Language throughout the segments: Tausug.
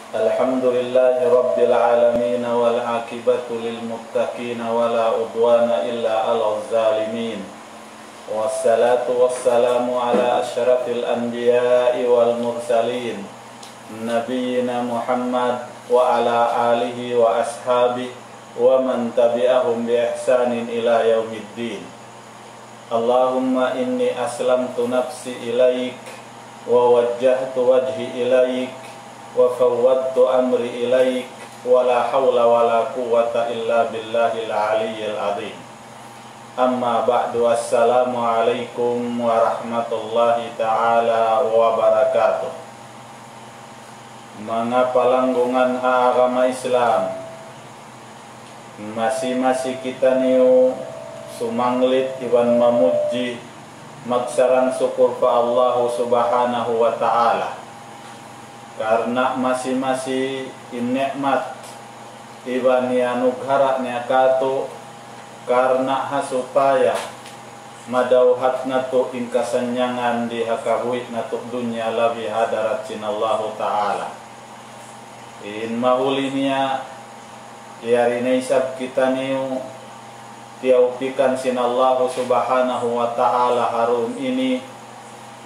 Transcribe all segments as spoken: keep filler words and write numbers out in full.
الحمد لله رب العالمين، والعاقبة للمتقين، ولا عدوان إلا على الظالمين، والصلاة والسلام على أشرف الأنبياء والمرسلين، نبينا محمد وعلى آله وأصحابه ومن تبعهم بإحسان إلى يوم الدين. اللهم إني أسلمت نفسي إليك، ووجهت وجهي إليك، وفوضت أمري إليك، ولا حول ولا قوة إلا بالله العلي العظيم. أما بعد، السلام عليكم ورحمة الله تعالى وبركاته. Manga palanggungan ha agama Islam, masi-masi kitaniyu sumanglit iban mamudji, magsarang-sukur pa Allahu Subhanahu wa Ta'ala. Karna' masi-masi in ni'mat iban iyanughara' niya kātu', karna' ha supaya madawhat natu' in kasannyangan di ha kabuhi' natu' dunya labi ha hadarat sin Allahu Ta'ala. In mahuli niya, yari na isab kitaniyu tiyawpikan sin Allahu Subhanahu wa Ta'ala ha dum ini,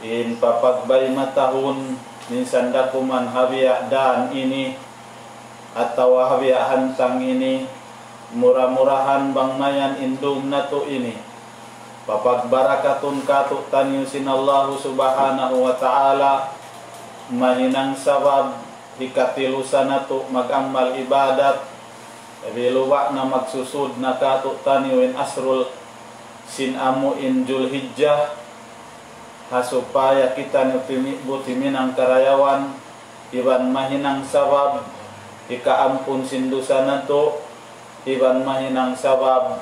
in papagbaymatahun minsan da kuman ha biya' dān ini, atawa ha biya' hantang ini, mura-murahan bang mayan in dum natu' ini. Papagbarakatun kātu'niyu sin Allahu Subhanahu wa Ta'ala, mahinang sabab hikatilusa natu' mag-amal ibadat, biluba na magsusud na kātu'niyu in asrul sin amu in Julhijjah, ha supaya kitaniyu timi'but himinang karayawan, iban mahinang sabab hikaampun sin dusa natu', iban mahinang sabab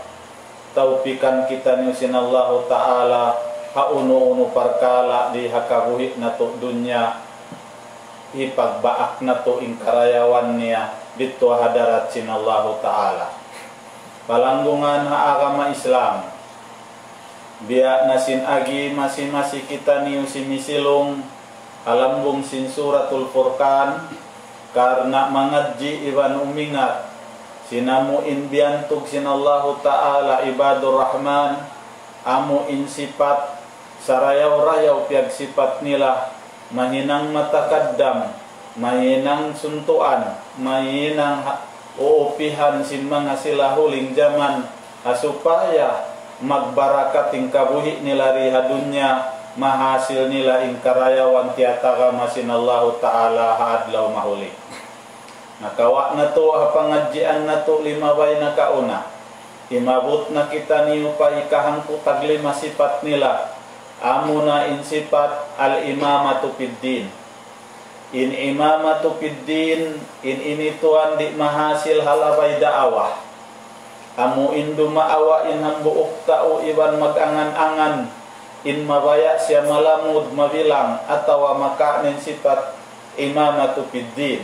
tawpikan kitaniyu sin Allahu Ta'ala ha unu-unu parkala' di ha kabuhi' natu' dunya, hipagbaak natu' in karayawan niya didtu ha hadarat sin Allahu Ta'ala. Palanggungan ha agama Islam, biya' na sin agi masi-masi kitaniyu simisilung ha lambung sin Suratul Furqan, karna' mangadji' iban umingat sin amu in biyantug sin Allahu Ta'ala Ibadur Rahman, amu in sipat sarayaw-rayaw piyagsipat nila, mahinang matakaddam, mahinang suntuan, mahinang ha-, uupihan sin manga sila huling jaman, ha supaya magbarakat in kabuhi' nila di ha dunya, mahasil nila in karayawan tiyatagama sin Allahu Ta'ala ha adlaw mahuli. Nakawa' natu' ha pangadjian natu' limabay nakauna. Imabut na kitaniyu pa hikahangpu' taglima sipat nila. Amuna in sipat al-imamatu fid din. In imamatu fid din, in ini tuwan di' mahasil ha labay daawa. Amu in dumaawa in hambuuk tau iban mag-angan-angan, in mabaya' siya malamud mabilang atawa makawa' in sipat imamatu fid din.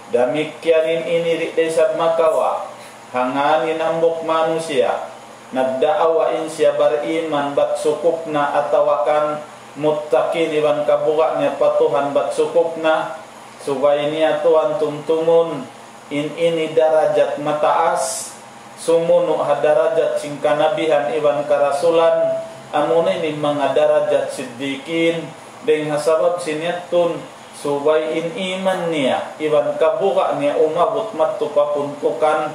Damikkiyan in ini di' da isab makawa', hangkan in hambuuk manusiya', nagdaawa in siya bariman bat sukup na atawa kan muttaqin iban kabuga' niya pa Tuhan bat sukup na, subay niya tuwan tumtumun, in ini darajat mataas, sumunu' ha darajat sin kanabihan iban karasulan, amuna ini manga darajat siddiqin, dayng ha sabab sin yattun, subay in iman niya, iban kabuga' niya umabut madtu pa puntukan,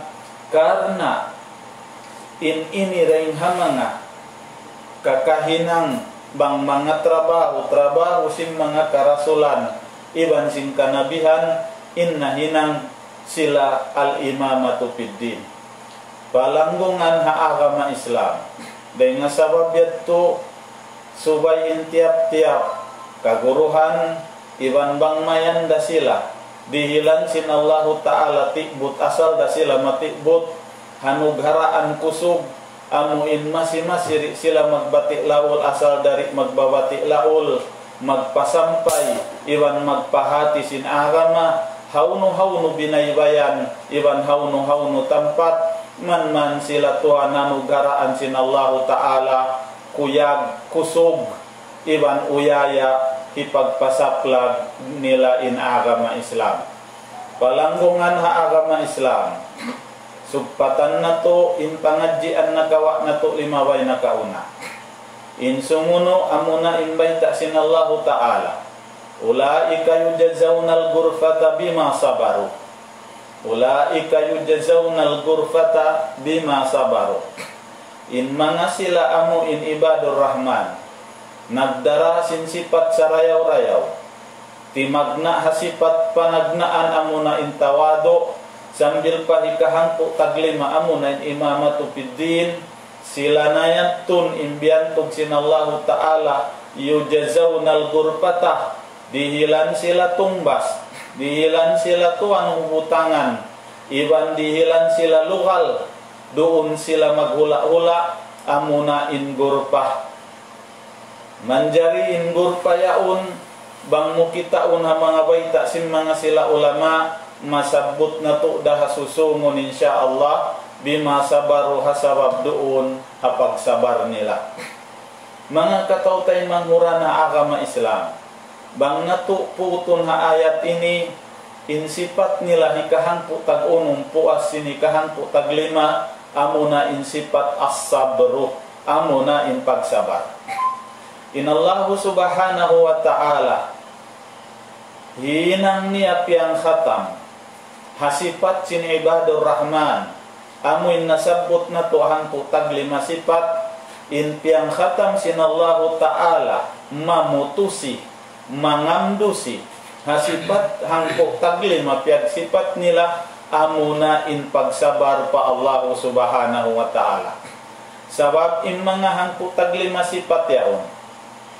karna' in ini dayng ha manga kakahinang bang manga trabahu, trabahu sin manga karasulan, iban sin kanabihan, in nahinang sila al-imamatu fid din. Palanggungan ha agama Islam. Dayng ha sabab yadtu, subay in tiyap-tiyap kaguruhan, iban bang mayan da sila, dihilan sin Allahu Ta'ala ti'but, asal da sila mati'but, hanugharaan kusug, amu in masi-masi di' sila magbati' laul, asal da di' magbabati' laul, magpasampay, iban magpahāti sin agama, hawnu-hawnu binaybayan, iban hawnu-hawnu tampat, man-man sila tuwan hanugharaan sin Allahu Ta'ala, kuyag, kusug, iban uyaya, hipagpasaplag nila in agama Islam. Palanggungan ha agama Islam, sugpatan natu' in pangadjian nakawa' natu' limabay nakauna. In sumunu' amuna in bayta' sin Allahu Ta'ala, أولئك يجزون الغرفة بما صبروا. أولئك يجزون الغرفة بما صبروا. In manga sila amu in ibadur Rahman, nagdara sin sipat sarayaw-rayaw, timagna' ha sipat panagnaan amuna in tawadu', sambil pa hikahangpu' taglima amuna in imamatu fid din, sila na yadtu in biyantug sin Allahu Ta'ala, يجزون الغرفة, dihilan sila tungbas, dihilan sila tuwan hubutangan, iban dihilan sila lugal, duun sila maghula'-hula', amuna in gurpa. Manjari in gurpa yaun, bang mu kitaun ha manga bayta' sin manga sila ulama, masabbut natu' da ha susūngun, insya Allah, بما صبروا, ha sabab duun ha pagsabar nila. Manga kataw-taymanghuran ha agama Islam, bang natu' putun ha ayat ini, in sipat nila hikahangpu' tag-unum puas sin hikahangpu' taglima, amuna in sipat as-sabru, amuna in pagsabar. In Allahu Subhanahu wa Ta'ala, hinang niya piyangkhatam ha sipat sin ibadur Rahman, amu in nasabbut natu' hangpu' taglima sipat, in piyangkhatam sin Allahu Ta'ala, mamutusi, mangamdusi, ha sipat hangpu' taglima piyagsipat nila, amuna in pagsabar pa Allahu Subhanahu wa Ta'ala. Sabab in manga hangpu' taglima sipat yaun,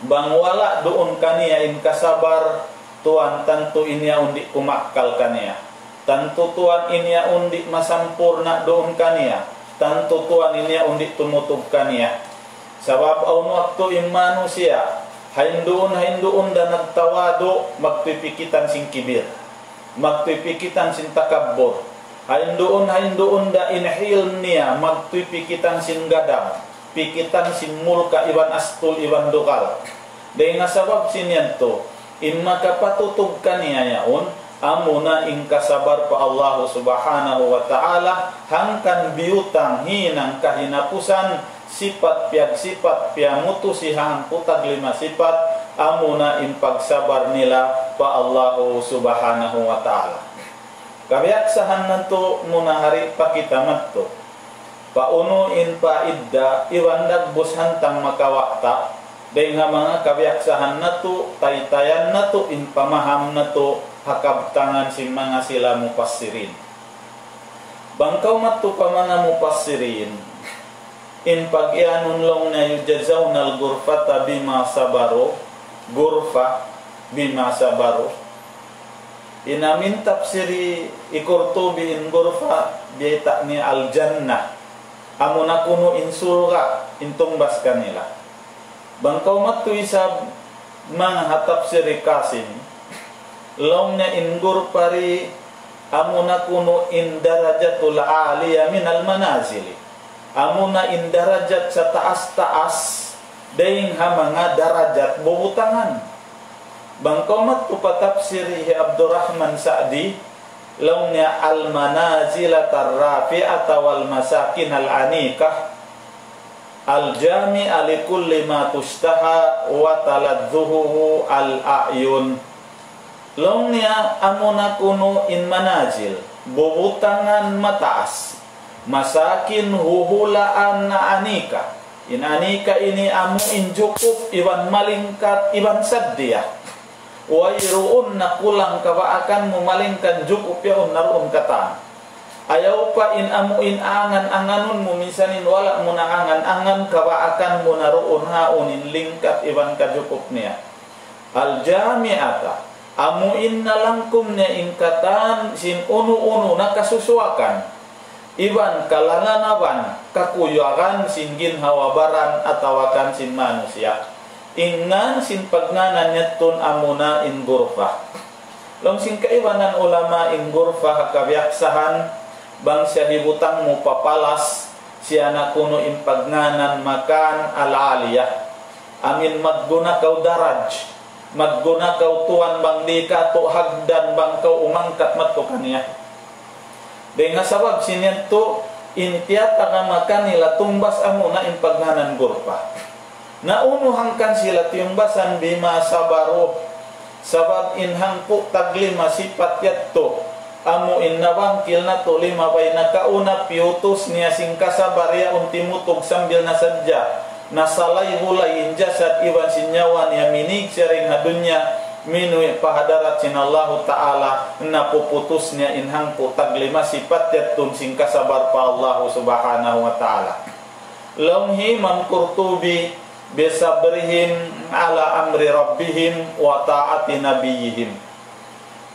bang wala' duun kaniya in kasabar, tuwan tantu in yaun di' kumakkal kaniya. Tantu tuwan in yaun di' masampurna' duun kaniya. Tantu tuwan in yaun di' tumutug kaniya. Sabab awn waktu in manusiya', hain duun, hain duun da nagtawadu', magtuy pikitan sin kibir. Magtuy pikitan sin takabbur. Hain duun, hain duun da in hilm niya, magtuy pikitan sin gadab, pikitan sin mulka' iban astul iban dugal. Dayn ha sabab sin yadtu, in makapatutug kaniya yaun, amuna in kasabar pa Allahu Subhanahu wa Ta'ala, hangkan biyutang hinang kahinapusan, sipat piyagsipat, piyamutusi hangpu' taglima sipat, amuna in pagsabar nila pa Allahu Subhanahu wa Ta'ala. Kabiyaksahan natu' muna hari pa kita madtu. Paunu in paidda, iban dagbus hantang makawa' ta, dayn ha manga kabiyaksahan natu', taytayan natu', in pamaham natu', ha kabtangan sin manga sila mufassirin. Bang kaw madtu pa manga mufassirin, in pag-iyanun laung niya يجزون الغرفة بما صبروا, gurfa, بما صبروا. In amin tafsir hi Qurtubi in gurfa, biyayta' niya al-jannah. Amuna kunu' in surga', in tungbas kanila. Bang kaw madtu isab manga ha tafsir hi Qasim, laung niya in gurfa di, amuna kunu' in darajatul aliyah minal manazili. Amuna in darajat sataas-taas dayn ha manga darajat bubutangan. Bang kaw madtu pa tafsir hi Abdurrahman Sa'di, laung niya المنازل الرفيعة والمساكن الأنيقة الجامعة لكل ما تشتهى وتلذه الأعين. Laung niya amuna kunu' in manazil, bubutangan mataas, masakin huhulaan na anika. In anika ini amu in jukup iban malingkat iban saddiya. Wayruun na kulang kabaakan mu, malingkat jukup yaun na duun katan. Ayaw pa in amu in angan-anganun mu, minsan in wala' mu na angan-angan, kabaakan mu na duun haun in lingkat iban kajukup niya. Al-jami'ata, amu in nalangkum niya in katan sin unu-unu na kasusuwakan, iban kalanganaban, kakuyagan sin ginhawa-baran atawa kan sin manusiya'. In ngan sin pagngānan niya yadtu amuna in gurfa. Laung sin kaibanan ulama in gurfa ha kabiyaksahan, bang siya hibutang mu pa palas, siya na kunu' in pagngānan makan al-aliyah. Amin magguna kaw daraj. Magguna kaw tuwan bang di' katu' hagdan bang kaw umangkat madtu kaniya. Dayn ha sabab sin yadtu, in tiyatagama kanila tungbas amuna in pagngānan gurpa. Na unu hangkan sila tiyungbasan? Bima sabaru. Sabab in hangpu' taglima sipat yadtu, amu in nabangkil natu' limabay nakauna, piyutus niya sin kasabar yaun timutug sambil na sadja. Nasalay-bulay in jasad iban sin nyawa niya, minīg siya dayn ha dunya, minuwi' pa hadarat sin Allahu Ta'ala, napuputus niya in hangpu' taglima sipat yadtu sin kasabar pa Allahu Subhanahu wa Ta'ala. Laung hi Imam Qurtubi, بصبرهم على أمر ربهم وطاعة نبيهم.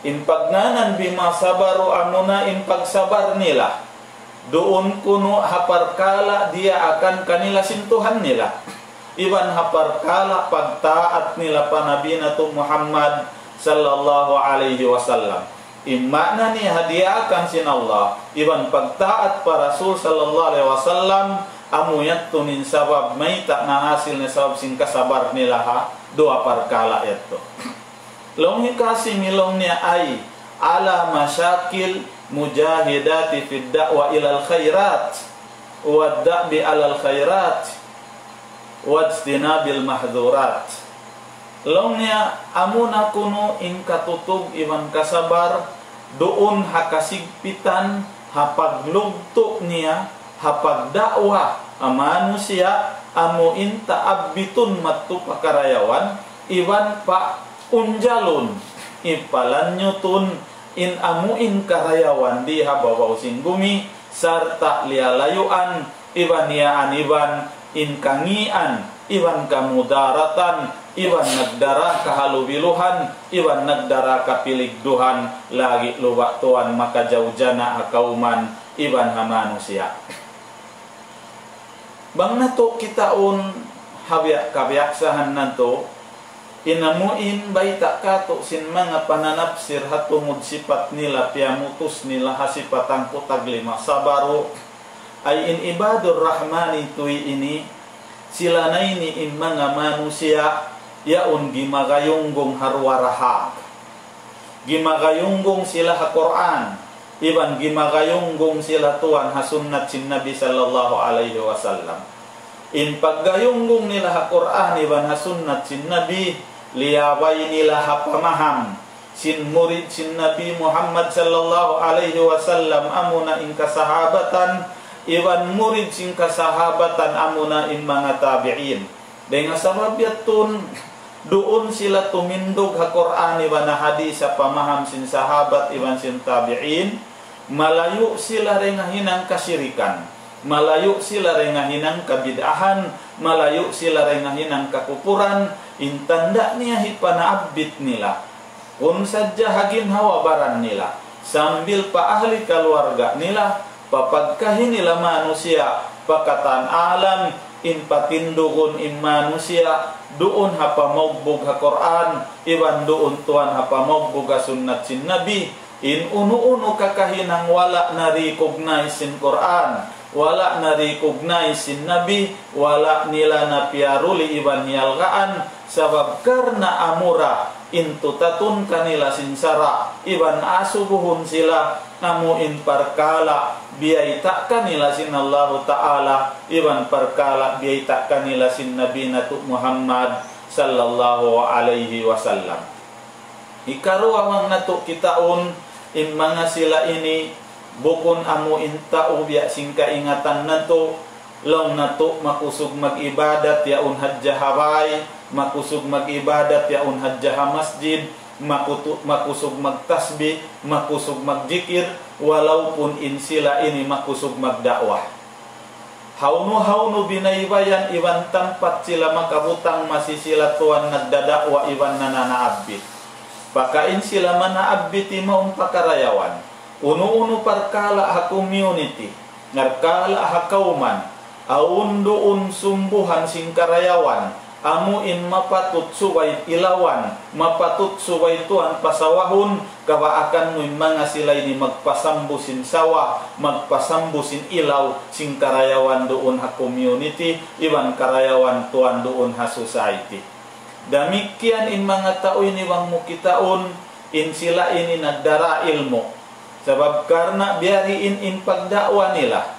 In pagngānan bima sabaru amuna in pagsabar nila duun kunu' ha parkala' diyaakan kanila sin Tuhan nila, iban ha parkala' pagtaat nila pa Nabi natu' Muhammad sallallahu alayhi wasallam. In maana niya ha diyaakan sin Allah, iban pagtaat pa Rasul sallallahu alayhi wasallam, amu yadtu in sabab mayta' nahasil na sabab sin kasabar nila ha duwa parkala' yadtu. Laung hi Kasimi, laung niya, أي على مشاقة المجاهدات في الدعوة إلى الخيرات والدأب على الخيرات واجتناب المحظورات. Laung niya, amuna kunu' in katutug iban kasabar duun ha kasigpitan ha paglugtu' niya ha pagda'wa ha manusiya', amu in taabbitun madtu pa karayawan, iban paunjalun, ipalanyutun in amu in karayawan di ha babaw sin bumi, sarta' liyalayuan, iban iyaan iban in kangīan, iban kamudaratan, iban nagdara kahalubiluhan, iban nagdara kapiligduhan, lagi' luba' tuwan makajawjana ha kawman, iban ha manusiya'. Bang natu' kitaun ha biya' kabiyaksahan natu', in amu in bayta' katu' sin manga pananapsir ha tungud sipat nila piyamutus nila ha sipat hangpu' taglima sabaru, ay in Ibadur Rahmani tuwi ini, sila na ini in manga manusiya' yaun gimagayunggung ha duwa raha. Gimagayunggung sila ha Qur'an, iban gimagayunggung sila tuwan ha sunnat sin Nabi sallallahu alayhi wasallam. In paggayunggung nila ha Qur'an iban ha sunnat sin Nabi, liyabay nila ha pamaham sin murid sin Nabi Muhammad sallallahu alayhi wasallam, amuna in kasahabatan, iban murid sin kasahabatan, amuna in manga tabi'in. Dayn ha sabab yadtu, duun sila tumindug ha Qur'an iban ha hadith ha pamaham sin sahabat iban sin tabi'in, malayu' sila dayn ha hinang kasirikan, malayu' sila dayn ha hinang kabid'ahan, malayu' sila dayn ha hinang kakupuran, in tanda' niya hipanaabbit nila. Kun sadja ha ginhawa-baran nila, sambil pa ahli kaluarga nila, pa pagkahi nila manusiya', pa katan alam, in patindugun in manusiya', duun ha pamaugbug ha Qur'an, iban duun tuwan ha pamaugbug ha sunnat sin Nabi, in unu-unu kakahinang wala' na-recognize sin Qur'an, wala' na-recognize sin Nabi, wala' nila na piyaruli iban hiyalgaan, sabab karna' amura in tutatun kanila sin sara', iban asubuhun sila, amu in parkala' biyayta' kanila sin Allahu Ta'ala, iban parkala' biyayta' kanila sin Nabi natu' Muhammad sallallahu alayhi wasallam. Hikaruwa, bang natu' kitaun, in manga sila ini, bukun amu in tau biya' sin kaingatan natu', laung natu' makusug mag-ibadat yaun hadja ha bāy, makusug mag-ibadat yaun hadja ha masjid, makutu-, makusug magtasbih, makusug magjikir, walaupun in sila ini makusug magda'wa. Hawnu-hawnu binaybayan iban tampat sila makabutang, masi sila tuwan nagdada'wa iban nananaabbit. Pakain sila manaabbit imawn pa karayawan. Unu-unu parkala' ha community, parkala' ha kawman, awn duun sumbuhan sin karayawan, amu in mapatut subay ilawan, mapatut subay tuwan pasawahun, kabaakan mu in manga sila ini magpasambu sin sawah, magpasambu sin ilaw, sin karayawan duun ha community, iban karayawan tuwan duun ha society. Damikkiyan in manga tau ini bang mu kitaun, in sila ini nagdara ilmu'. Sabab karna' biya' diin in pagda'wa nila.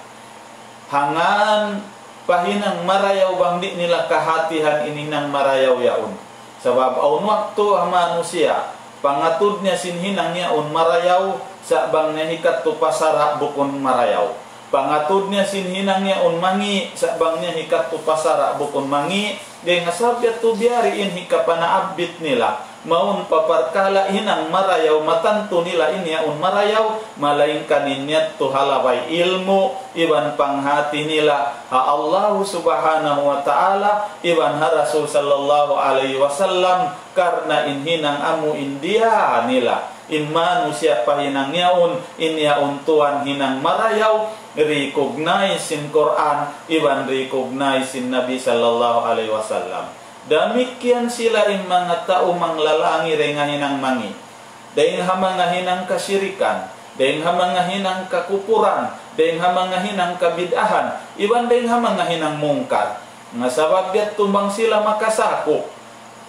Hangkan pa hinang marayaw bang di' nila kahatihan in hinang marayaw yaun. Sabab awn waktu ha manusiya', pangatud niya sin hinang yaun marayaw, sa' bang niya hikadtu pa sara' bukun marayaw. Pangatud niya sin hinang yaun mangi', sa' bang niya hikadtu pa sara' bukun mangi', dayn ha sabab yadtu biya' diin hikapanabbit nila, mawn pa parkala' hinang marayaw, matantu nila in yaun marayaw, malaingkan in yadtu ha labay ilmu', iban panghati nila, ha Allahu Subhanahu wa Ta'ala, iban ha Rasul sallallahu alayhi wasallam, karna' in hinang amu in diyaak nila. In manusiya' pa hinang yaun, in yaun tuwan hinang marayaw, recognize sin Qur'an, iban recognize sin Nabi sallallahu alayhi wasallam. Damikkiyan sila in manga tau manglalangi dayn ha hinang mangi'. Dayn ha manga hinang kasirikan, dayn ha manga hinang kakupuran, dayn ha manga hinang kabid'ahan, iban dayn ha manga hinang mungkar. Nga sabab yadtu bang sila makasakup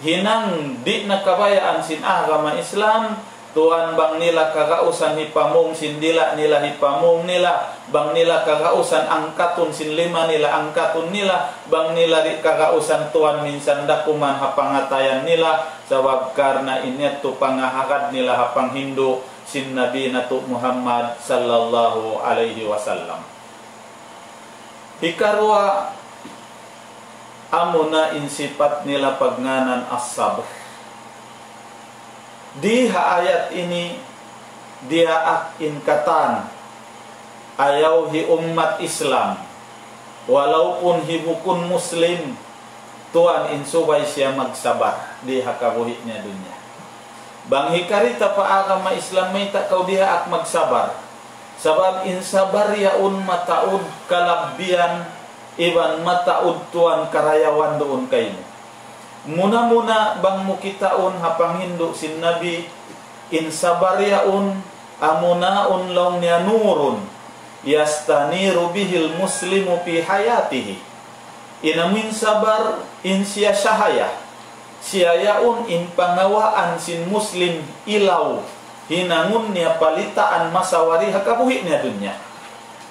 hinang di' na kabayaan sin agama Islam, tuwan bang nila kagausan hipamung sin dila' nila hipamung nila, bang nila kagausan angkatun sin lima nila angkatun nila, bang nila di' kagausan tuwan minsan dakuman ha pangatayan nila, sabab karna' in yadtu pangahagad nila ha panghindu' sin Nabi natu' Muhammad sallallahu alayhi wasallam. Hikaruwa, amuna in sipat nila pagngānan as-sabr. Di ha ayat ini, diyaak in katan, ayaw hi ummat Islam, walaupun hi bukun Muslim, tuwan in subay siya magsabar di ha kabuhi' niya dunya. Bang hikarita pa agama Islam, mayta' kaw diyaak magsabar? Sabab in sabar yaun mataud kalabbiyan, iban mataud tuwan karayawan duun kaymu. Muna-muna bang mu kitaun ha panghindu' sin Nabi, in sabar yaun, amuna in laung niya نور يستنير به المسلم في حياته. In amu in sabar, in siya sahaya. Siya yaun in pangawaan sin Muslim ilaw, hinangun niya palitaan masawari ha kabuhi' niya dunya.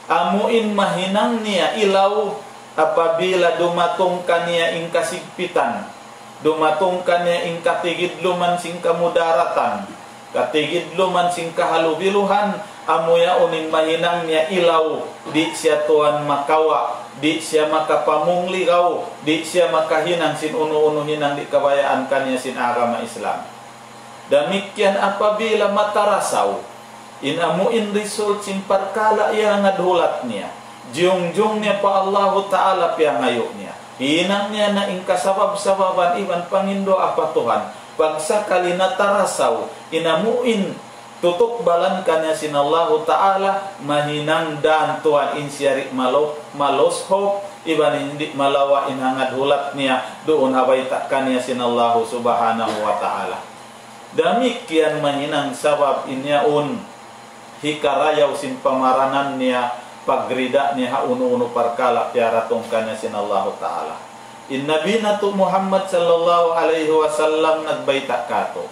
Amu in mahinang niya ilaw apabila dumatung kaniya in kasigpitan, dumatung kaniya in katigidluman sin kamudaratan, katigidluman sin kahalubiluhan, amu yaun in mahinang niya ilaw, di' siya tuwan makawa', di' siya makapamung ligaw, di' siya makahinang sin unu-unu hinang di' kabayaan kaniya sin agama Islam. Damikkiyan apabila matarasaw, in amu in result sin parkala' iyangad hulat niya, jiyungjung niya pa Allahu Ta'ala piyangayu' niya. Hinang niya na in kasabab-sababan iban panginduwaa pa Tuhan. Pagsakali natarasaw, in amu in tutukbalan kaniya sin Allahu Ta'ala, mahinang dan tuwan in siya di' malo-, ma-lose hope, iban in di' malawa' in hangad hulat niya, duun ha bayta' kaniya sin Allahu Subhanahu wa Ta'ala. Damikkiyan mahinang sabab in yaun hikarayaw sin pamaranan niya, pagrida niya ha unu-unu parkala' piyaratung kaniya sin Allahu Ta'ala. In Nabi natu' Muhammad sallallahu alayhi wasallam nagbayta' kātu',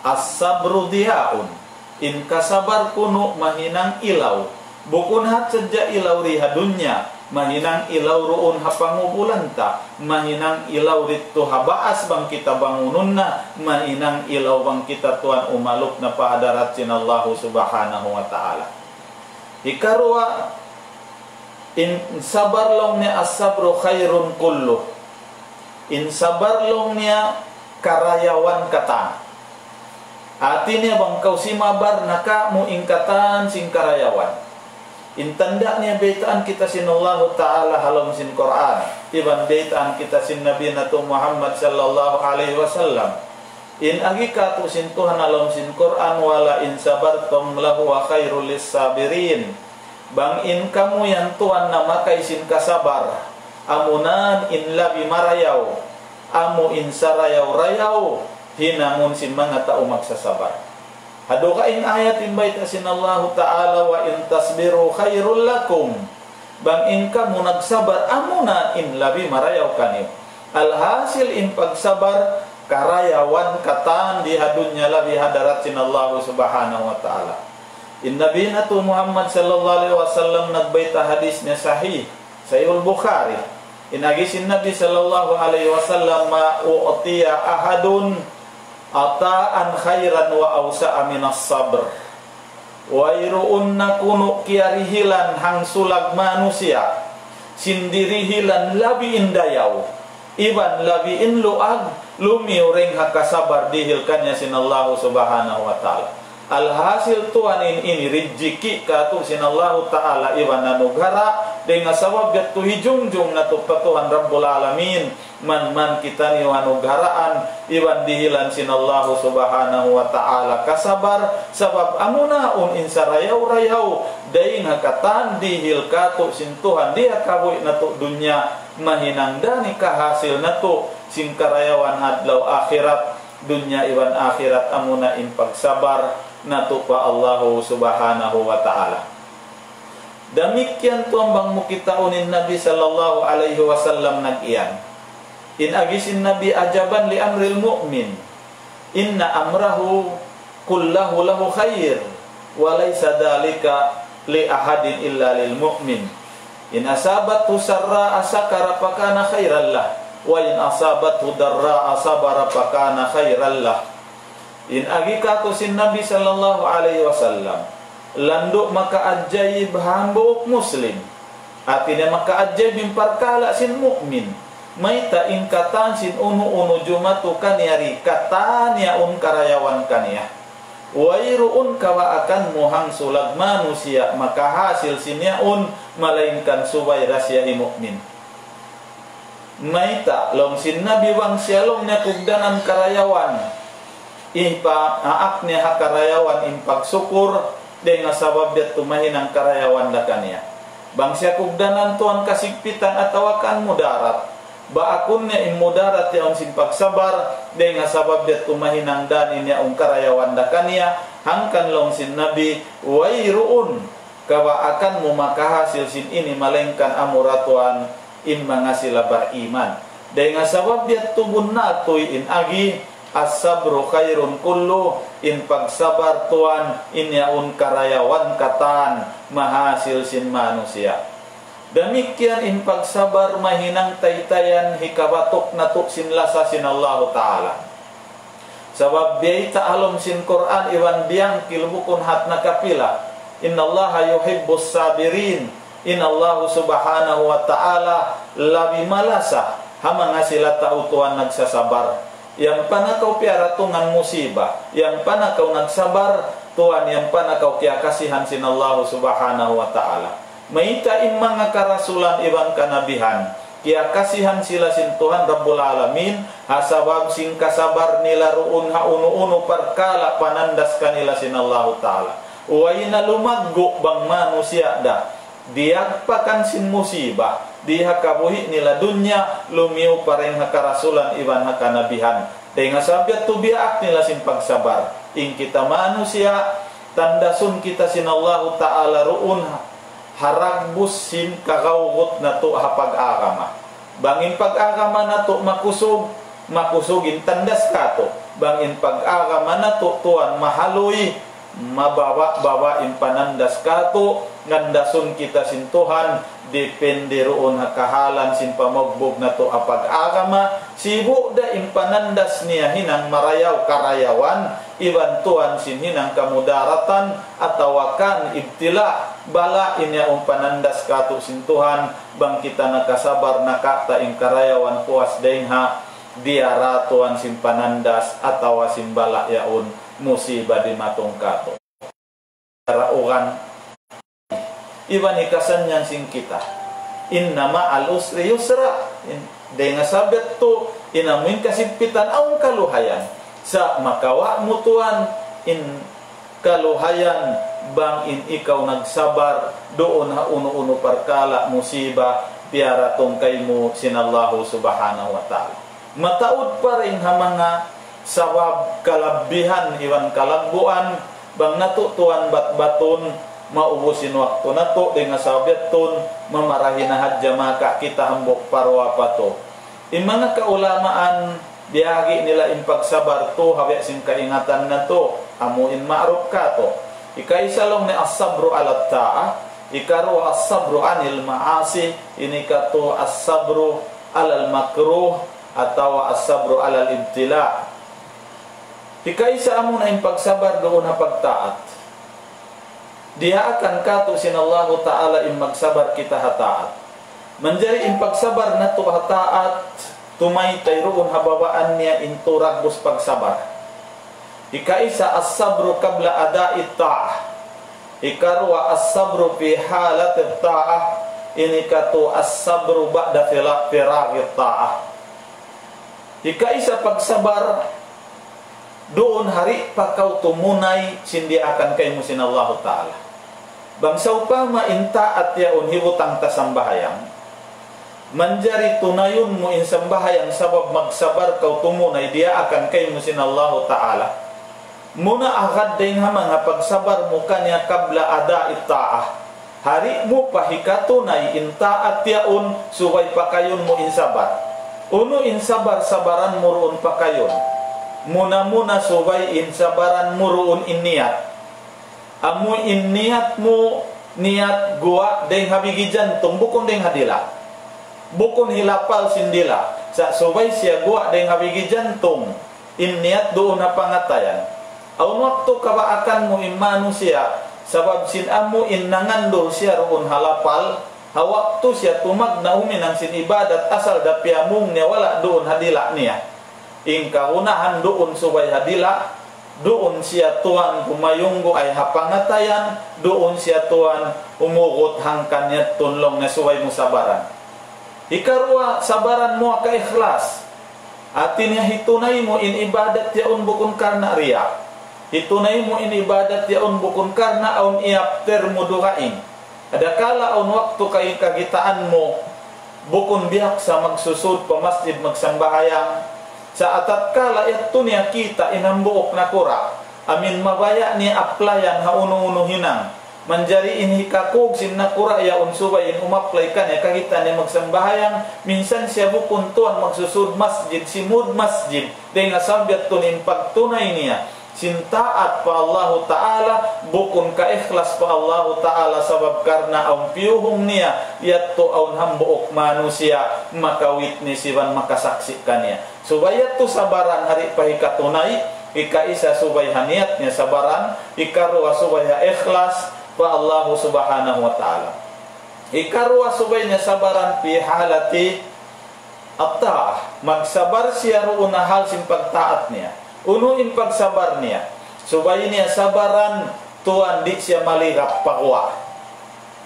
الصبر ضياء. In kasabar kunu' mahinang ilaw. Bukun hat sadja ilaw di ha dunya, mahinang ilaw duun ha pangubulan ta, mahinang ilaw didtu ha baas bang kita bangunun na, mahinang ilaw bang kita tuwan umalup na pa hadarat sin Allahu Subhanahu wa Ta'ala. Hikaruwa, in sabar laung niya الصبر خير كله. In sabar laung niya karayawan katan. Hati niya bang kaw simabar na kamu in katan sin karayawan. In tanda' niya baytaan kita sin Allahu Ta'ala ha lawm sin Qur'an. Iban baytaan kita sin Nabi natu' Muhammad sallallahu alayhi wasallam. In agi kātu' sin Tuhan ha lawm sin Qur'an, ولئن صبرتم لهو خير للصابرين. Bang in kamu yan tuwan namakay sin kasabar, amunan in labi marayaw, amu in sarayaw-rayaw, hinangun sin manga tau magsasabar. Ha dugaing ayat in bayta' sin Allahu Ta'ala, وإن تصبروا خير لكم. Bang in kamu nagsabar, amuna in labi marayaw kaniyu. Alhasil in pagsabar, karayawan katan di ha dunya labi hadarat sin Allahu Subhanahu wa Ta'ala. In Nabi natu' Muhammad sallallahu alayhi wasallam nagbayta' hadis niya sahih, Sahihul Bukhari. In agi sin Nabi sallallahu alayhi wasallam, ما أعطي أحد عطاء خيرا وأوسع من الصبر. Wayruun na kunu' kiyarihilan hangsulag manusiya' sin dirihilan labi in dayaw, iban labi in luag, lumiyu dayn ha kasabar dihil kaniya sin Allahu Subhanahu wa Ta'ala. Alhasil tuwan in ini rijiki' katu' sin Allahu Ta'ala iban anughara', dayn ha sabab yadtu hijungjung natu' pa Tuhan Rabbul Alamin, man-man kitaniyu anugharaan, iban dihilan sin Allahu Subhanahu wa Ta'ala kasabar, sabab amuna yaun in sarayaw-rayaw, dayn ha katan dihil katu' sin Tuhan di ha kabuhi' natu' dunya, mahinang da ini kahasil natu' sin karayawan adlaw akhirat, dunya iban akhirat amuna in pagsabar natu' pa Allahu Subhanahu wa Ta'ala. Damikkiyan tuwan bang mu kitaun in Nabi sallallahu alayhi wasallam nag-iyan. In agi sin Nabi عجبا لأمر المؤمن إن أمره كله له خير وليس ذلك لأحد إلا للمؤمن. إن أصابته سراء شكر فكان خيرا له وإن أصابته ضراء صبر فكان خيرا له. In agi katu' sin Nabi sallallahu alayhi wasallam, landu' makaajayib hambuuk Muslim. Hati niya makaajayib in parkala' sin mu'min. Mayta' in katan sin unu-unu jumatu kaniya di katan yaun karayawan kaniya. Wayruun kawaakan mu hangsulag manusiya' makahasil sin yaun, malaingkan subay da siya hi mu'min. Mayta', laung sin Nabi, bang siya laung niya kugdanan karayawan, ipahaak niya ha karayawan in pagsukur, dayn ha sabab yadtu mahinang karayawan da kaniya. Bang siya kugdanan tuwan kasigpitan atawa kan mudarat, baakun niya in mudarat yaun sin pagsabar, dayn ha sabab yadtu mahinang da ini yaun karayawan da kaniya, hangkan laung sin Nabi, wayruun kawaakan mu makahasil sin ini malaingkan amura tuwan in manga sila bariman. Dayn ha sabab yadtu bunnal tuud in agi, الصبر خير كله, in pagsabar tuwan in yaun karayawan katan mahasil sin manusiya'. Damikkiyan in pagsabar mahinang taytayan hikabatuk natu' sin lasa sin Allahu Ta'ala. Sabab biyayta' ha lawm sin Qur'an iban biyangkil bukun hat nakapila. إن الله يحب الصابرين. In Allahu Subhanahu wa Ta'ala labi malasa ha manga sila tau tuwan nagsasabar. Yan pa na kaw piyaratungan musiba, yan pa na kaw nagsabar, tuwan yan pa na kaw kiyakasihan sin Allahu Subhanahu wa Ta'ala. Mayta' in manga karasulan iban kanabihan, kiyakasihan sila sin Tuhan Rabbul Alamin, ha sabab sin kasabar nila duun ha unu-unu parkala' panandas kanila sin Allahu Ta'ala. Way na lumaggu' bang manusiya' da, diyagpakan sin musiba, di ha kabuhi' nila dunya, lumiyu pa dayn ha karasulan iban ha kanabihan. Dayn ha sabab yadtu biyaak nila sin pagsabar. In kita manusiya', tandasun kita sin Allahu Ta'ala duun ha haragbus sin kagawgut natu' ha pag-agama. Bang in pag-agama natu' makusug, makusug in tandas katu'. Bang in pag-agama natu' tuwan mahaluy, mababa'-baba' in panandas katu', ngandasun kita sin Tuhan, depende duun ha kahalan sin pamagbug natu' ha pag-agama, sibu' da in panandas niya hinang marayaw karayawan, iban tuwan sin hinang kamudaratan, atawa kan ibtila', bala' in yaun panandas katu' sin Tuhan, bang kita nakasabar nakata' in karayawan puas dayn ha diyara tuwan sin panandas atawa sin bala' yaun musiba dimatung katu'. Karaugan iban hikasannyang sin kita. إن مع العسر يسرا. In, dayn ha sabab yadtu, in amuin kasigpitan awn kaluhayan. Sa' makawa' mu tuwan in kaluhayan bang in ikaw nagsabar duun ha unu-unu parkala' musiba piyaratung kaymu sin Allahu Subhanahu wa Ta'ala. Mataud pa dayn ha manga sabab kalabbihan iban kalagguan, bang natu' tuwan batbatun, maubus in waktu natu', dayn ha sabab yadtu, mamarahi na hadja maka kita hambuuk pa duwa pa tu. In manga kaulamaan, Biyahagi' nila in pagsabar tu ha biya' sin kaingatan natu', amu in ma'ruf katu'. Hikaisa laung niya الصبر على الطاعة, hikaruwa الصبر عن المعاصي, in hikatu الصبر على المكروه, atawa الصبر على الابتلاء. Hikaisa amuna in pagsabar duun ha pagtaat. Diyaakan katu' sin Allahu Ta'ala in magsabar kita ha taat. Manjari in pagsabar natu' ha taat, tumaytay duun ha babaan niya in tū ragbus pagsabar. Hikaisa الصبر قبل أداء الطاعة. Hikaruwa الصبر في حالة الطاعة. In hikatu الصبر بعد فراغ الطاعة. Hikaisa pagsabar duun ha di' pa kaw tumunay sin diyaakan kaymu sin Allahu Ta'ala. Bang sawpama in taat yaun hibutang ta sambahayang, manjari tunayun mu in sambahayang sabab magsabar kaw tumunay diyaakan kaymu sin Allahu Ta'ala. Muna agad dayn ha manga pagsabar mu kaniya قبل أداء الطاعة. Ha di' mu pa hikatunay in taat yaun, subay pakayun mu in sabar. Unu in sabar-sabaran mu duun pakayun? Muna-muna subay in sabaran mu duun in niyat. Amu in niyat mu, niyat guwa' dayn ha bigi jantung, bukun dayn ha dila'. Bukun hilapal sin dila'. Sa' subay siya guwa' dayn ha bigi jantung. In niyat duun ha pangatayan. Awn waktu kabaakan mu in manusiya', sabab sin amu in nangandul siya duun ha lapal, ha waktu siya tumagna' huminang sin ibadat asal da piyamung niya wala' duun ha dila' niya. In kagunahan duun subay ha dila', duun siya tuwan gumayungguay ha pangatayan, duun siya tuwan humugut hangkan yadtu laung niya subay mu sabaran. Hikaruwa, sabaran mu ha kaikhlas. Hati niya hitunay mu in ibadat yaun bukun karna' riya'. Hitunay mu in ibadat yaun bukun karna' awn i-after mu dugaing. Adakala awn waktu kay kakitaan mu, bukun biyaksa magsusud pa masjid magsambahayang. Sa' atatkala yadtu niya kita' in hambuuk nakura', amin mabaya' niya applyan ha unu-unu hinang. Manjari in hikakug sin nakura' yaun subay in umapply kaniya kakitaan niya magsambahayang, minsan siya bukun tuwan magsusud masjid, simud masjid, dayn ha sabab yadtu in pagtunay niya sin taat pa Allahu Ta'ala, bukun kaikhlas pa Allahu Ta'ala, sabab karna' awn piyuhung niya, yadtu awn hambuuk manusiya' maka-witness iban makasaksi' kaniya. Subay yadtu sabaran ha di' pa hikatunay, hikaisa subay ha niyat niya sabaran, hikaruwa subay ha ikhlas pa Allahu Subhanahu wa Ta'ala. Hikaruwa subay niya sabaran في حالة الطاعة. Magsabar siya duun ha hal sin pagtaat niya. Unu in pagsabar niya? Subay niya sabaran tuwan di' siya maligap pa guwa'.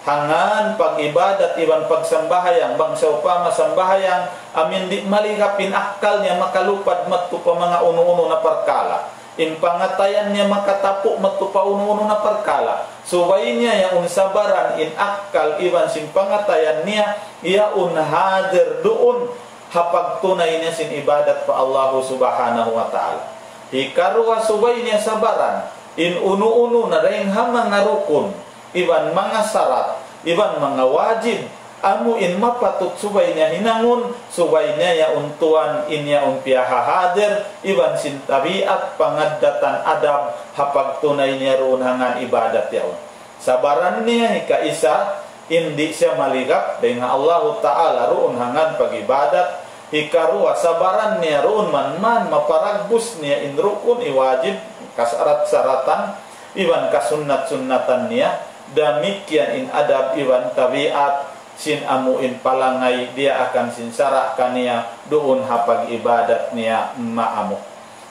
Hangkan pag-ibadat iban pagsambahayang, bang sawpama sambahayang, amin di' maligap in akkal niya makalupad madtu pa manga unu-unu na parkala'. In pangatayan niya makatapu' madtu pa unu-unu na parkala'. Subay niya yaun sabaran in akkal iban sin pangatayan niya, yaun hadir duun ha pagtunay niya sin ibadat pa Allahu Subhanahu wa Ta'ala. Hikaruwa subay niya sabaran in unu-unu na dayn ha manga rukun, iban manga sarat, iban manga wajib, amu in mapatut subay niya hinangun, subay niya yaun tuwan in yaun piyahahadir, iban sin tabiat pangaddatan adab ha pagtunay niya duun hangkan ibadat yaun. Sabaran niya hikaisa, in di' siya maligap dayn ha Allahu Ta'ala duun hangkan pag-ibadat. Hikaruwa, sabaran niya duun manman maparagbus niya in rukun, i wajib, kasarat-saratan, iban kasunnat-sunnatan niya, damikkiyan in adab iban tabiat sin amu in palangay diyaakan sin sara' kaniya duun ha pag-ibadat niya maamu.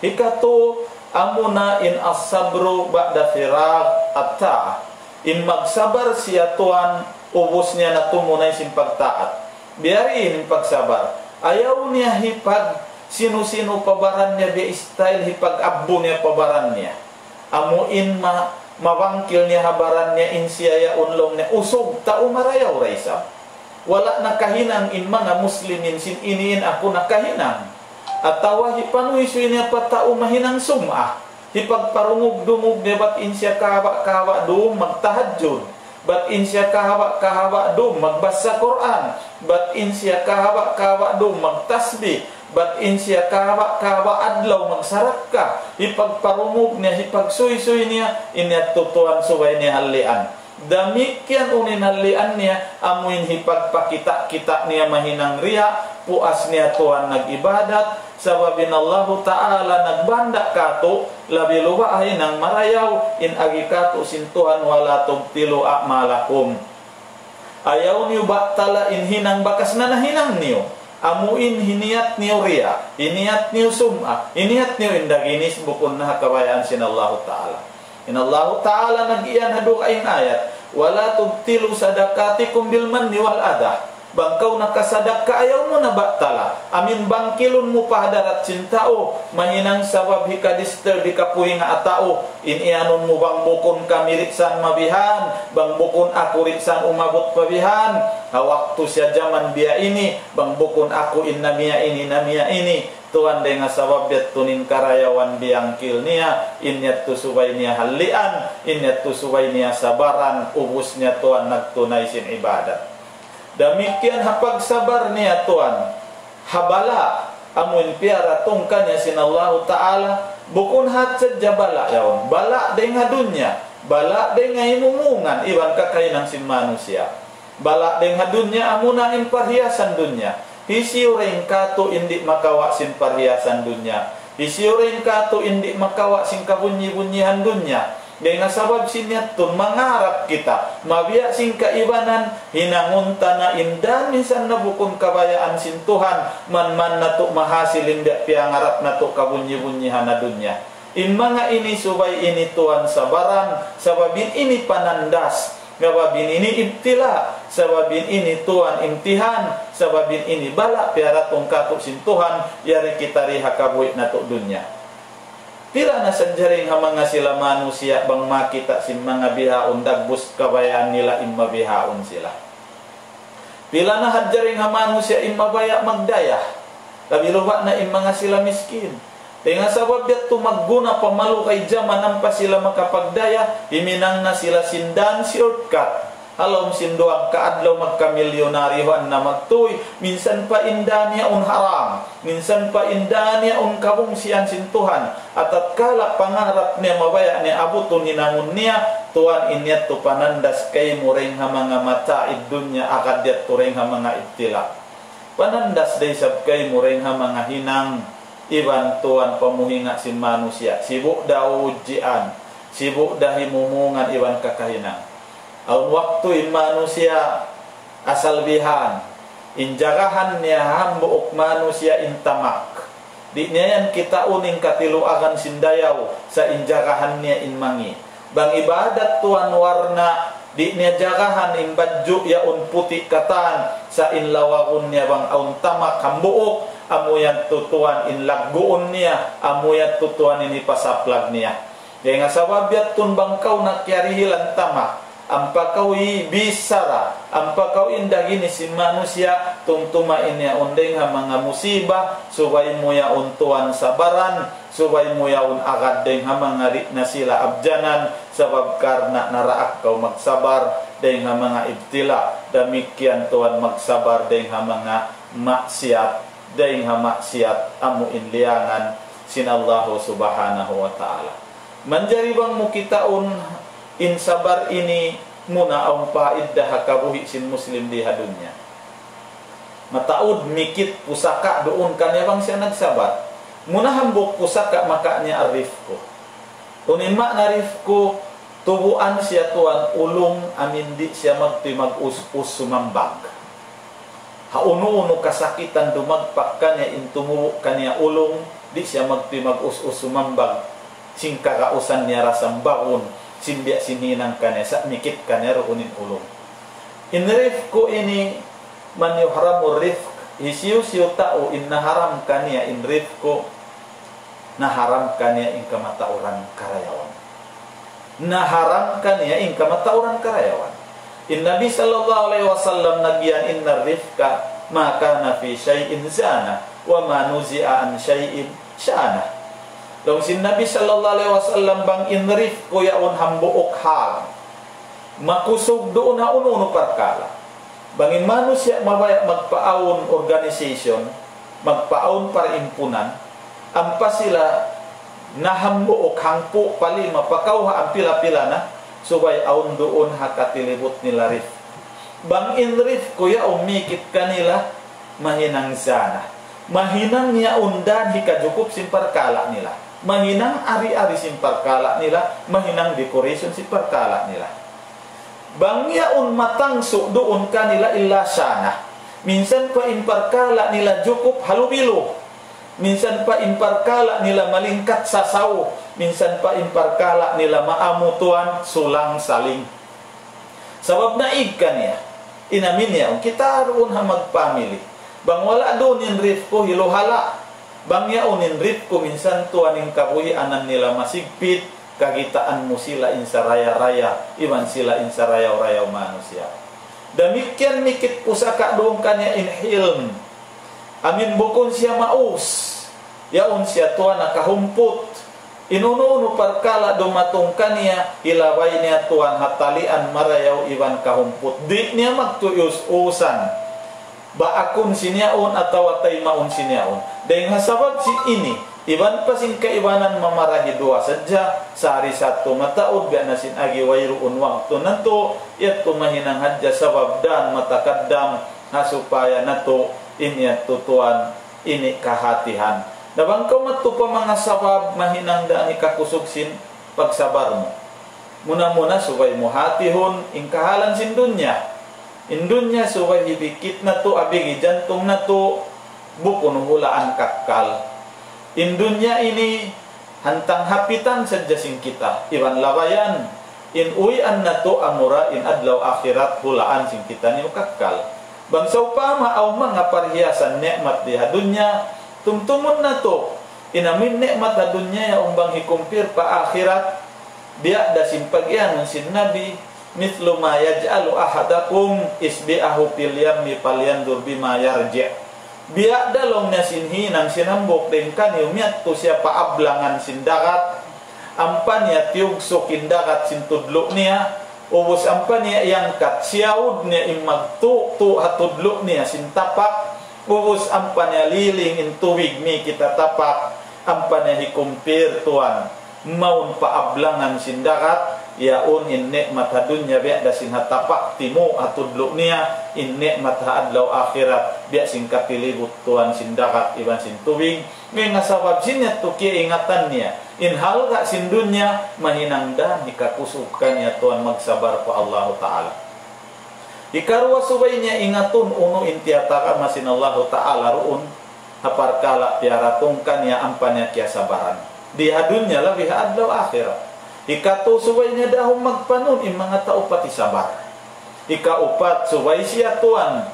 Hikatu, amuna in الصبر بعد فراغ الطاعة. In magsabar siya tuwan, ubus niya na tumunay sin pagtaat. Biya' diin in pagsabar? Ayaw niya hipag-sinu-sinu pa baran niya, biya' style hipag-abbu niya pa baran niya. Amu in ma-, mabangkil niya ha baran niya, in siya yaun laung niya usug, tau marayaw da isab. Wala' nakahinang in manga Muslimin sin ini in aku nakahinang. Atawa hipanuysuy niya pa tau mahinang sum'ah. Hipagparungug-dungug niya bat in siya kahaba'-kahaba' dum magtahajjud. Bat in siya kahaba'-kahaba' dum magbasa Qur'an. Bat in siya kahaba'-kahaba' dum magtasbih. Bat in siya kahaba'-kahaba' adlaw magsarakka, hipagparungug niya, hipagsuysuy niya, in yadtu tuwan subay niya hallian. Damikkiyan unu in hallian niya, amu in hipagpakita'-kita' niya mahinang riya', puas niya tuwan nag-ibadat, sabab in Allahu Ta'ala nagbanda' katu', labi luba' ha hinang marayaw, in agi katu' sin Tuhan, ولا تبطلوا أعمالكم. Ayaw niyu batala in hinang bakas na nahinang niyu. Amu in hiniyat niyu riya', hiniyat niyu sum'a, hiniyat niyu indaginis bukun na ha kabayaan sin Allahu Ta'ala. In Allahu Ta'ala nag-iyan ha dugaing ayat, ولا تبطلوا صدقاتكم بالمن والأذى. Bang kaw nakasadakka, ayaw mu na batala. Amu in bangkilun mu pa hadarat sin tau, mahinang sabab hika-disturb, hikapuhinga ha tau. In iyanun mu, bang bukun kami ri' san mabihan, bang bukun aku ri' san umabut pa bihan, ha waktu siya jaman biya' ini, bang bukun aku in namiya' ini, namiya' ini, tuwan, dayn ha sabab yadtu in karayawan biyangkil niya, in yadtu subay niya hallian, in yadtu subay niya sabaran, ubus niya tuwan nagtunay sin ibadat. Damikkiyan ha pagsabar niya tuwan ha bala', amu in piyaratung kaniya sin Allahu Ta'ala, bukun hat sadja bala' yaun, bala' dayn ha dunya, bala' dayn ha imumungan iban kakahinang sin manusiya'. Bala' dayn ha dunya amuna in parhiyasan dunya. Hisiyu dayn katu' in di' makawa' sin parhiyasan dunya? Hisiyu dayn katu' in di' makawa' sin kabunyi-bunyihan dunya? Dayn ha sabab sin yadtu, mangarap kita, mabiya' sin kaibanan, hinangun ta na in dan minsan na bukun kabayaan sin Tuhan, manman natu' mahasil in biya' piyangarap natu' kabunyi-bunyihan ha dunya. In manga ini subay ini tuwan sabaran, sabab in ini panandas, sabab in ini ibtila, sabab in ini tuwan imtihan, sabab in ini bala' piyaratung katu' sin Tuhan, yari kita ri ha kabuhi' natu' dunya. Pila na sadja dayn ha manga sila manusiya' bang makita' sin manga bihaun dagbus kabayaan nila in mabihaun sila. Pila na hadja dayn ha manusiya' in mabaya' magdaya. Labi luba' na in manga sila miskin. Dayn ha sabab yadtu magguna pa malugay jaman ampa sila makapagdaya, himinang na sila sin dan shortcut. Ha lawm sin duwangka adlaw magkamilyunaryu na magtuy, minsan pa in dan yaun haram, minsan pa in dan yaun kabungsihan sin Tuhan. Atatkala pangarap niya mabaya' niya abutun hinangun niya, tuwan in yadtu panandas kaymu dayn ha manga mata'id dunya, agad yadtu dayn ha manga ibtila. Panandas da isab kaymu dayn ha manga hinang iban tuwan pamuhinga' sin manusiya'. Sibu' da ujian, sibu' da himumungan iban kakahinang. Awn waktu in manusiya' asal bihan, in jagahan niya hambuuk manusiya' in tamak. Di' niya yan kitaun in katiluagan sin dayaw, sa' in jagahan niya in mangi'. Bang ibadat tuwan warna', di' niya jagahan in badju' yaun puti' katan, sa' in lawagun niya bang awn tamak hambuuk, amu yadtu tuwan in lagguun niya, amu yadtu tuwan in hipasaplag niya. Dayn ha sabab yadtu bang kaw nakiyarihilan tamak, ampa kaw bichara, ampa kaw indaginis sin manusiya', tumtuma in yaun dayn ha manga musiba, subay mu yaun tuwan sabaran, subay mu yaun agad dayn ha manga di' na sila abjanan, sabab karna' naraak kaw magsabar dayn ha manga ibtila, damikkiyan tuwan magsabar dayn ha manga maksiyat, dayn ha maksiyat amu in liyangan sin Allahu Subhanahu wa Ta'ala. Manjari bang mu kitaun in sabar ini muna awn paidda ha kabuhi' sin Muslim di ha dunya. Mataud mikit pusaka' duun kaniya bang siya nagsabar. Muna hambuuk pusaka' maka niya ar-rifqu. Unu in ma'na rifqu, tubuan siya tuwan ulung amin di' siya magtuy mag-us-us sumambag. Ha unu-unu kasakitan dumagpak kaniya in tumubu' kaniya ulung, di' siya magtuy mag-us-us sumambag. Sin kagausan niya ra sambagun, sin biya' sin hinang kaniya, sa' mikit kaniya duun in ulung. In rifqu ini, من يحرم الرفق, hisiyu-siyu tau in naharam kaniya in rifqu, naharam kaniya in kamatauran karayawan. Naharam kaniya in kamatauran karayawan. In Nabi sallallahu alayhi wasallam nag-iyan, إن الرفق ما كان في شيء زانه وما نزع عن شيء شانه. Laung sin Nabi sallallahu alayhi wasallam bang in rifqu yaun hambuuk hal makusug duun ha unu-unu parkala'. Bang in manusiya' mabaya' magpaawn organization, magpaawn pa impunan, ampa sila nahambuuk hangpu' pa lima, pa kawhaan pila-pila na, subay awn duun ha katilibut nila rifq. Bang in rifq ku yaun mikit kanila, mahinang zana. Mahinang yaun dan hikajukup sin parkala' nila. Mahinang ari-ari sin parkala' nila, mahinang decoration sin parkala' nila. Bang yaun matangsu' duun kanila illa sana. Minsan pa in parkala' nila jukup halubilu. Minsan pa in parkala' nila malingkat sasaw. Minsan pa in parkala' nila maamu tuwan sulang saling. Sabab naig kaniya. In amin yaun, kita duun ha magpamili. Bang wala' duun in rifq ku hiluhala'. Bang yaun in rifq ku minsan tuwan in kabuhianan nila masigpit, kakitaan mu sila in saraya-raya, iban sila in sarayaw-rayaw manusiya'. Damikkiyan mikit pusaka' duun kaniya in hilm. Amin bukun siya maus, yaun siya tuwan nakahumput. In unu-unu parkala' dumatung kaniya, hilabay niya tuwan ha talian marayaw iban kahumput. Di' niya magtuyus-usan. Baakun sin yaun atawa taymaun sin yaun. Dayng ha sabab sin ini, iban pa sin kaibanan mamarahi duwa sadja, sari satu mataud, biya' na sin agi wayruun waktu natu', yadtu mahinang hadja sabab dan matakaddam, ha supaya natu', in yadtu tuwan, ini kahatihan. Na bang kaw madtu pa manga sabab, mahinang dan hikakusug sin pagsabar mu. Muna-muna subay mu hatihun in kahalan sin dunya. In dunya subay hibikit natu', abigi jantung natu', bukun hulaan kakkal. In dunya ini hantang hapitan sadja sin kita, iban labayan. In uwian natu' amura in adlaw akhirat hulaan sin kitaniyu kakkal. Bang sawpama awn manga parhiyasan ni'mat di ha dunya, tumtumun natu', in amin ni'mat ha dunya yaun bang hikumpir pa akhirat, biya' da sin pag-iyanun sin Nabi, مثل ما يجعل أحدكم إصبعه في اليم فلينظر بما يرجع. Biya' da laung niya sin hinang sin hambuuk dayn kaniyu miyadtu siya pa ablangan sin dagat, ampa niya tiyugsuk in dagat sin tudlu' niya, ubus ampa niya iyangkat, siyaud niya in magtutu' ha tudlu' niya sin tapak, ubus ampa niya liling in tubig mikit ha tapak, ampa niya hikumpir tuwan mawn pa ablangan sin dagat, yaun in ni'mat ha dunya biya' da sin ha tapak timu' ha tudlu' niya, in ni'mat ha adlaw akhirat biya' sin katilibut tuwan sin dagat iban sin tubig. Manga sabab sin yadtu kiyaingatan niya in halga' sin dunya, mahinang dan hikakusug kaniya tuwan magsabar pa Allahu Ta'ala. Hikaruwa subay niya ingatun unu in tiyatagama sin Allahu Ta'ala duun ha parkala' piyaratung kaniya ampa niya kiyasabaran. Di ha dunya labi ha adlaw akhirat. Hikatu subay niya dahun magpanun in manga tau pati sabar. Hikaupat subay siya tuwan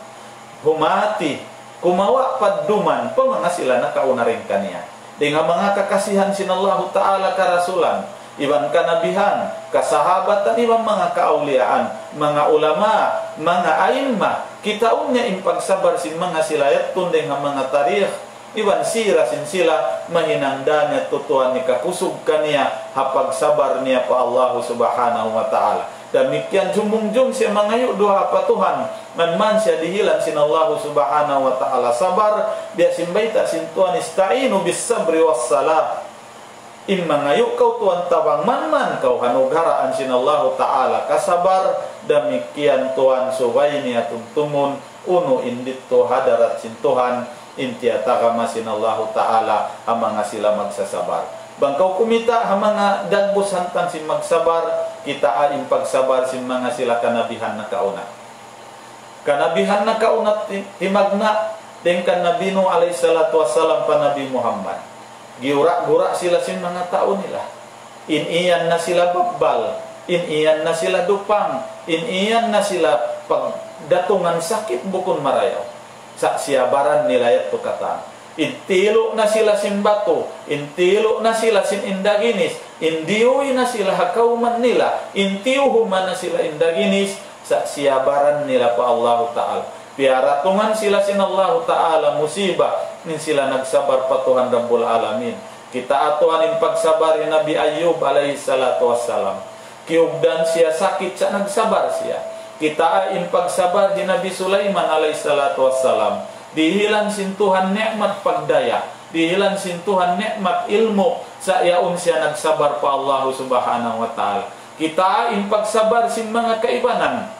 humati, kumawa' padduman pa manga sila nakauna dayn kaniya. Dayn ha manga kakasihan sin Allahu Ta'ala karasulan, iban kanabihan, kasahabatan, iban manga kaawliyaan, manga ulama, manga a'imma, kitaun niya in pagsabar sin manga sila yadtu dayn ha manga tarikh, iban sira sin sila, mahinang dan yadtu tuwan hikakusug kaniya ha pagsabar niya pa Allahu Subhanahu wa Ta'ala. Damikkiyan jumungjung siya mangayu' duwaa pa Tuhan, manman siya dihilan sin Allahu Subhanahu wa Ta'ala sabar, biya' sin bayta' sin Tuhan, استعينوا بالصبر والصلاة. In mangayu' kaw tuwan tabang manman kaw hanugaraan sin Allahu Ta'ala kasabar, damikkiyan tuwan subay niya tumtumun unu in didtu hadarat sin Tuhan, in tiyatagama sin Allahu Ta'ala ha manga sila magsasabar. Bang kaw kumita' ha manga dagbus hantang sin magsabar, kitaa in pagsabar sin manga sila kanabihan nakauna. Kanabihan nakauna ti-, timagna' dayn kan Nabi Nuh alayhi salatu wassalam pa Nabi Muhammad. Giyura'-gura' sila sin manga tau nila. In iyan na sila babbal, in iyan na sila dupang, in iyan na sila pagdatungan sakit bukun marayaw. Sa' siyabaran nila yadtu katan. In tilu' na sila sin batu, in tilu' na sila sin indaginis, in diyuwi na sila ha kawman nila, in tiyuhuma na sila indaginis, sa' siyabaran nila pa Allahu Ta'ala. Piyaratungan sila sin Allahu Ta'ala musiba, in sila nagsabar pa Tuhan Rabbul Alamin. Kitaa tuwan in pagsabar hi Nabi Ayyub alayhi salatu wassalam. Kiyugdan siya sakit sa' nagsabar siya. Kitaa in pagsabar hi Nabi Sulaiman alayhi salatu wassalam. Dihilan sin Tuhan ni'mat pagdaya, dihilan sin Tuhan ni'mat ilmu', sa' yaun siya nagsabar pa Allahu Subhanahu wa Ta'ala. Kitaa in pagsabar sin manga kaibanan,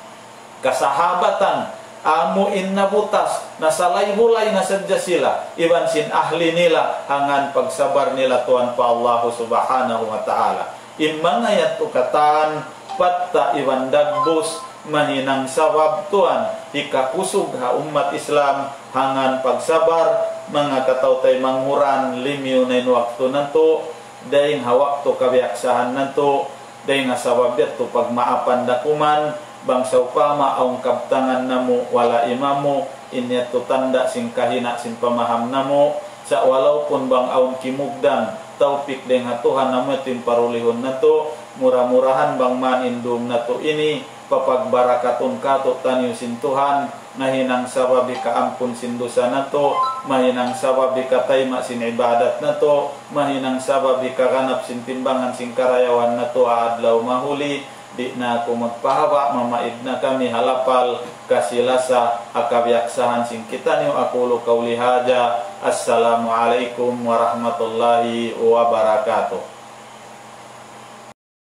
kasahabatan, amu in nabutas, nasalay-bulay na sadja sila, iban sin ahli nila, hangkan pagsabar nila tuwan pa Allahu Subhanahu wa Ta'ala. In manga yadtu katan, patta' iban dagbus, mahinang sabab tuwan, hikakusug ha ummat Islam, hangkan pagsabar, manga kataw-taymanghuran, limiyu na in waktu natu', dayng ha waktu kabiyaksahan natu', dayng ha sabab yadtu pagmaapan da kuman, bang sawpama awn kabtangan namu' wala' imamu, in yadtu tanda' sin kahina' sin pamaham namu', sa' walaupun bang awn kimugdan, tawpik dayng ha Tuhan amu yadtu in parulihun natu', mura-murahan bang man in dum natu' ini, papagbarakatun kātu'niyu sin Tuhan, mahinang sabab hikaampun sin dusa natu', mahinang sabab hikatayma' sin ibadat natu', mahinang sabab hikaganap sin timbangan sin karayawan natu' ha adlaw mahuli. Di' na aku magpahaba', mamaid na kami ha lapal, kasi-lasa, ha kabiyaksahan sin kitaniyu. أقول قولي هذا. السلام عليكم ورحمة الله وبركاته.